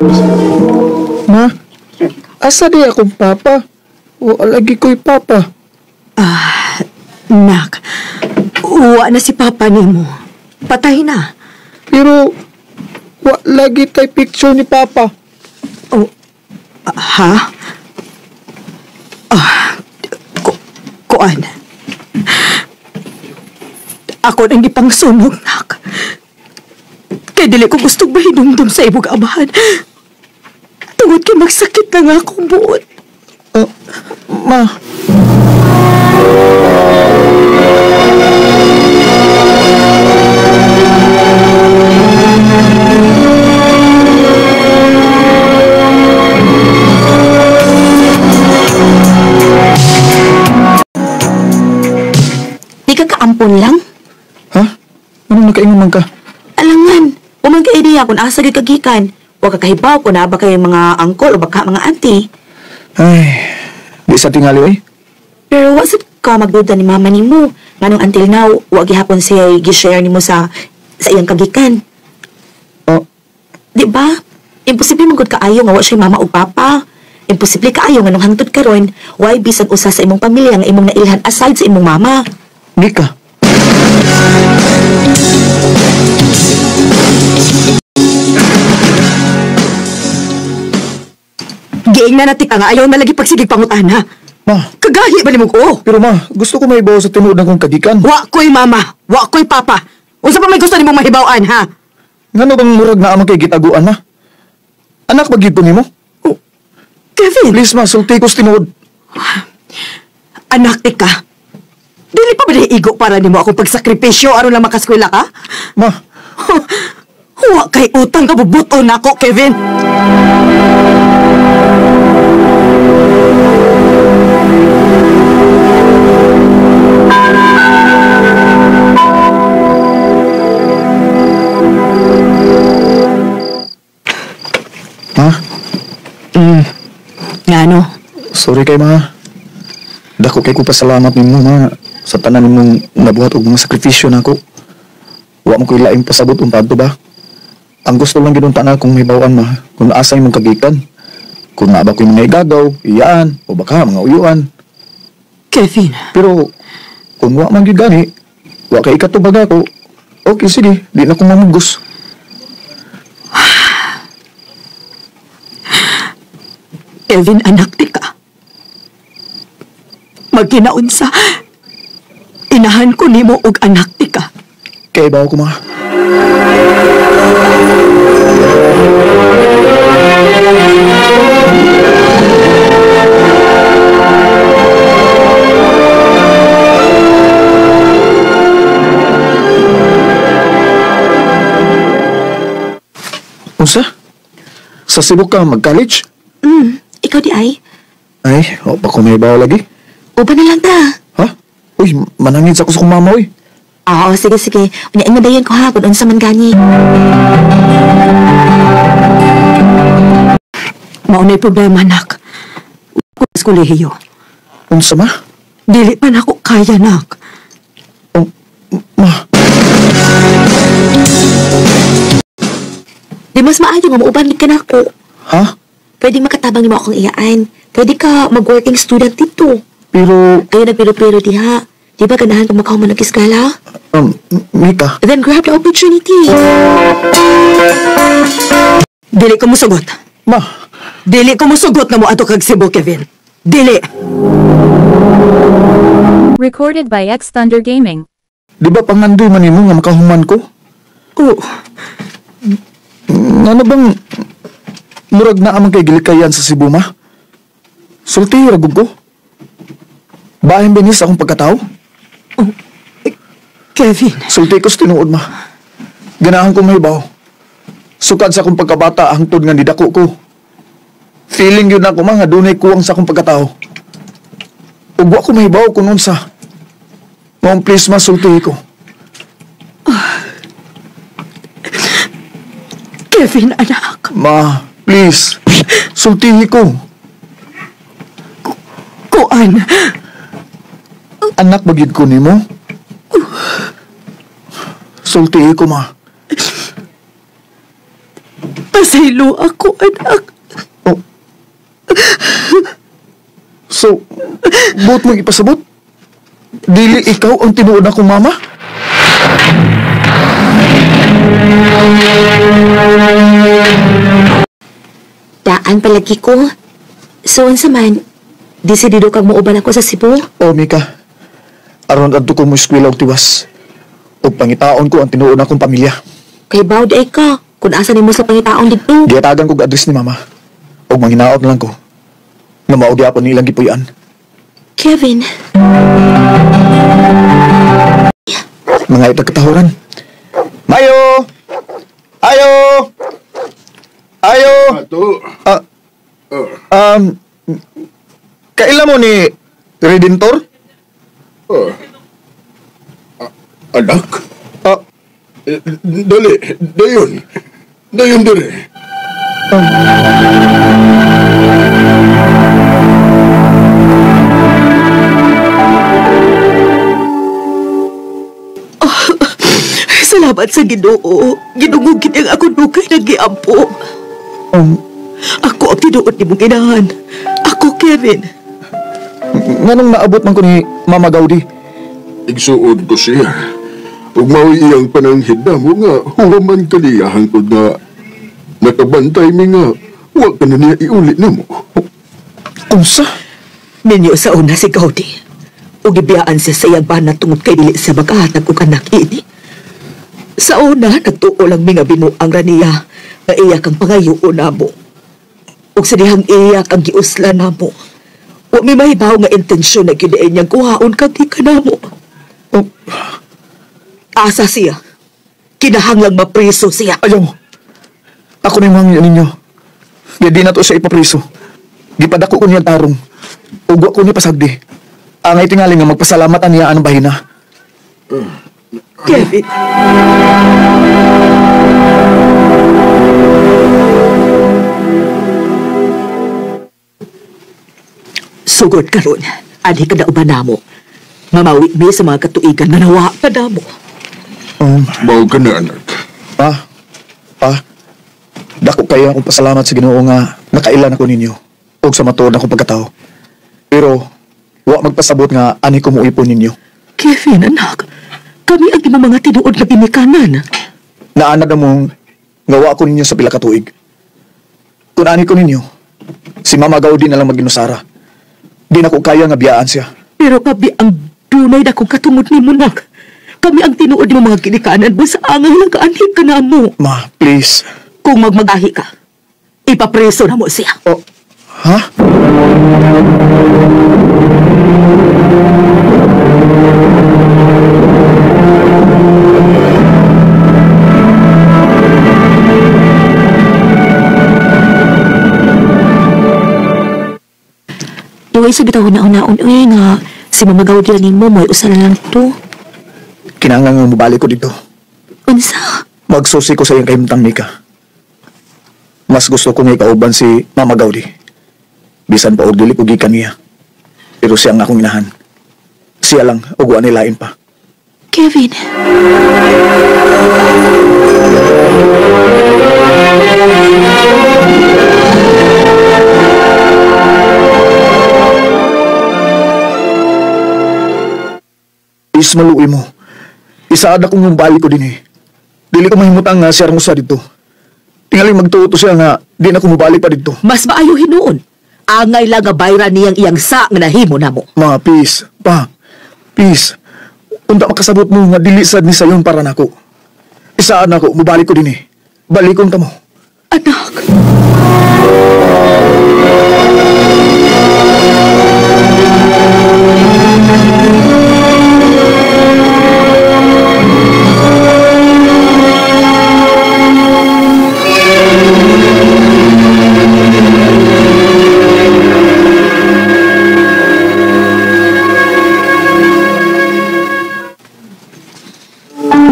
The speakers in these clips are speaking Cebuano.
Ma, asa di akong papa? O alagi ko'y papa. Nak, uwa na si papa nimo. Patay na. Pero, wa lagi tay picture ni papa. Oh, ha? Kuan. Ako nang gipangsunog, nak. Kaya dili ko gustong mahinumdum sa ibog amahan. Tungod kay magsakit na nga akong buot. Ma. Di ka kaampon lang? Ha? Anong nakaingon man ka? Alangan, umang ka ideya kung asa gyud kagikan. Wa ka kahibaw kung naa ba kay mga angkol o baka mga auntie. Ay, di sa tingali oy. Pero wa sad ka magduda ni mama nimo. Nganong until now, wa gihapon siya gi-share nimo sa iyang kagikan. Oh. Di ba? Imposible man gud kaayo nga wa siya mama o papa. Imposible kaayo nga nung hangtod karon, why bisan usa sa imong pamilya nga imong nailhan aside sa imong mama. Di ka. Giing na natika nga ayaw na lagi pagsigig pangutana. Ma. Kagahi ba nimo ko? Pero ma, gusto ko mahibaw sa tinuod akong kagikan. Wa ko'y mama, wa ko'y papa. Unsa pa may gusto nimong mahibaw-an, ha? Ngano bang murag na amang kay gitaguan, ma? Anak ba gyud ko nimo? Oh, Kevin. Please ma, sulti ko sa tinuod. Anak tika. Dili pa ba igo para nimo akong pagsakripisyo aron lang makaskwela ka? Ma. Wa kay utang kabubuton nako, Kevin. Ma? Ngano? Sorry kay ma. Dako kay ko pasalamat nimo ma sa tanan nimong nabuhat og mga sakripisyo nako. Wa mo koy laing pasabot unta adto ba? Ang gusto lang gid unta na kung mahibaw-an ma, kung asa imong kagikan. Kung naa ba koy mga igagaw, iyaan o baka mga uyuan. Kevin. Pero kung wa man gyud gani, wa kay ikatubag ako. Okay sige, di na ko mamugos. Kevin, anak ti ka. Magkinaunsa, inahan ko nimo og anak ti ka. Kay bawo ko ma. Unsa? Sa Cebu ka mag-college? Ikaw di ay? Ay, o pa ko may bawa lagi. Uban na lang ta. Ha? Uy, manangin sa ko sa kong mama, uy. Oo, sige, sige. Unya, ingadayan ko ha, kung unsa man gani. Maunay problema, nak. Ko sa kolehiyo. Unsa ma? Dili pa nako kaya, nak. Oh, ma. Di mas maayo nga mauban ka nako. Ha? Pwedeng makatabang nimo akong iyaan. Pwede ka mag-working student dito. Pero... Ayaw nagpiro-piro diha. Di ba ganahan kung makahuman ng iskala? Mika. Then grab the opportunity. Dili ko musugot. Ma. Dili ko musugot na mo ato kag Cebu, Kevin. Dili. Recorded by X Thunder Gaming. Di ba pangandoy man nimo nga makahuman ko? Oo. Ano bang murag na amang kay gilikayan sa Cebu, ma? Sulti, ragog ko. Bahin binis akong pagkatao? Oh, Kevin. Sulti ko sa tinuod, ma. Ganahan ko mahibaw. Sukad sa akong pagkabata, hangtod nga nidako ko. Feeling yun ako, ma, nga dunay kuwang sa akong pagkatao. Ug wa ko mahibaw kung unsa. Maong please, ma, sulti ko. Kevin, anak. Ma, please. Sultihi ko. Kuan. Anak, bagid ko nimo. Sultihi ko, ma. Pasaylo ako, anak. Oh. So, buot mong ipasabot? Dili ikaw ang tinuod akong mama? Daan palagi ko. So, unsa man, desidido kang muuban ako sa Cebu? Oh, Mika. Aron adto ko mo eskwela og tiwas. Ug pangitaon ko ang tinuod akong pamilya. Kay bawd ay ka, kung asa nimo sa pangitaon didto. Gihatagan ko og address ni mama. Ug manghinaot na lang ko. Nga mao gyapon nilang gipuy-an. Kevin. Mga itagkatahuran. Mayo! Ayo! Ayo! Ato. Kaila mo ni Redentor? Anak? Dali, dayon. Dayon dali. Salamat sa Ginoo. Ginoo gid ang akong dugay naggiampo. Ako ang tinuod nimong inahan. Ako, Kevin. Nganong naabot man ko ni Mama Gaudi? Igsuon ko siya. Ug mao iyang pananghid namo nga huwaman kaniya hangtod nga nakabantay mi nga wa ka na niya iuli namo. Unsa? Minyo sa una si Gaudi. Ug gibiyaan siya sa iyang bana tungod kay dili siya makahatag og anak ini. Sa una, nagtuo lang mi nga binuang ra niya nga iya kang pangayoon namo. Ug sa dihang iya kang giusla namo. Wa mi mahibaw nga intensyon na gyud niyang kuhaon kag di ka namo. Oh. Asa siya. Kinahanglang mapriso siya. Ayaw. Ako na yung mga ninyo. Di na to siya ipapriso. Gipadako ko niya tarong. Ugwa ko niya pasagdi. Angay tingali nga magpasalamatan niya anong bahina. Kevin. Sugod karon, adhi ka na uban namo. Mamawi mi sa mga katuigan nga nawa ka namo. Mao ka na, anak. Pa, dako kayo akong pasalamat sa Ginoo nga nakailan ako ninyo ug sa matuod akong pagkatao. Pero wa magpasabot nga ani ko moipon ninyo. Kevin, anak, kami ang imong mga tinuod nga ginikanan. Naanad na mong nga wa ko ninyo sa pila ka tuig. Kung ani ko ninyo, si Mama Gaudi na lang maginusara. Di na ko kaya nga biyaan siya. Pero kami ang dunay na kong katungod nimo, nak. Kami ang tinuod nimo mga ginikanan mo sa angay lang kaanhi ka na mo. Ma, please. Kung magmagahi ka, ipapreso na mo siya. Oh, ha? Duway sa bitaw na-unaon, uy, nga si Mama Gaudi lang nimo, mo'y usa na lang to. Kinahanglan nga mobalik ko dito. Unsa? Magsusi ko sa iyang kahimtang, Mika. Mas gusto ko nga ikauban si Mama Gaudi. Bisan pa og dili ko gikan niya. Pero siya ang akong inahan. Siya lang, og wa nilain pa. Kevin. Is maluoy mo. Isaad akong yung balik ko din eh. Dili ko mahimutang nga siya sa dito. Tingali magtuo to siya nga di na ko mubalik pa dito. Mas maayo hinuon. Angay lang nga bayra niyang iyang sa nga nahimo namo. Ma, peace. Pa, peace. Unta makasabot mo nga dili sad ni sayon para nako. Isaad nako, mubalik ko din eh. Balikon ta mo. Anak.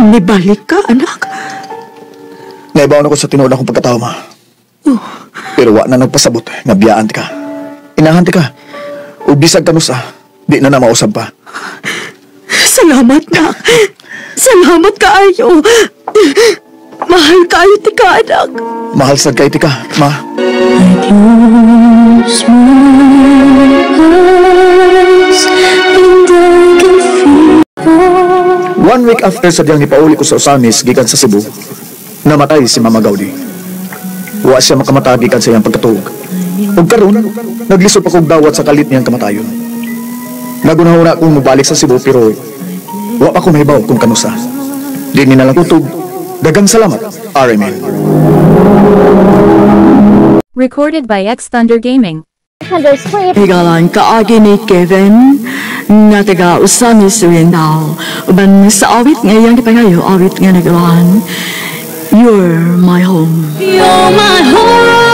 Nibalik ka, anak. Naibaon ako sa tinuod akong pagkatao, ma. Oh. Pero wa na nagpasabot, nabiyaan ka. Inahan ka. O bisag ka nusa, di na mausab pa. Salamat, nak. Salamat kaayo. Mahal kaayo tika, anak. Mahal sad kaayo tika, ma. Close my eyes and I can feel One week after sa diyang nipauli ko sa Ozamis gikan sa Cebu, namatay si Mama Gaudi. Wa siya makamata gikan sa iyang pagkatuog. Ug karon, naglisod pa kog dawat sa kalit niyang kamatayon. Nagunahuna akong mobalik sa Cebu pero wa pa ko mahibaw kung kanusa. Di ni na lang kutob. Daghang salamat, RMN. Recorded by X Thunder Gaming. Higalan kaagi ni Kevin nga taga Ozamis Oriental. Uban sa awit nga iyang gipangayo, awit nga nagawan, "You're My Home." You're my home.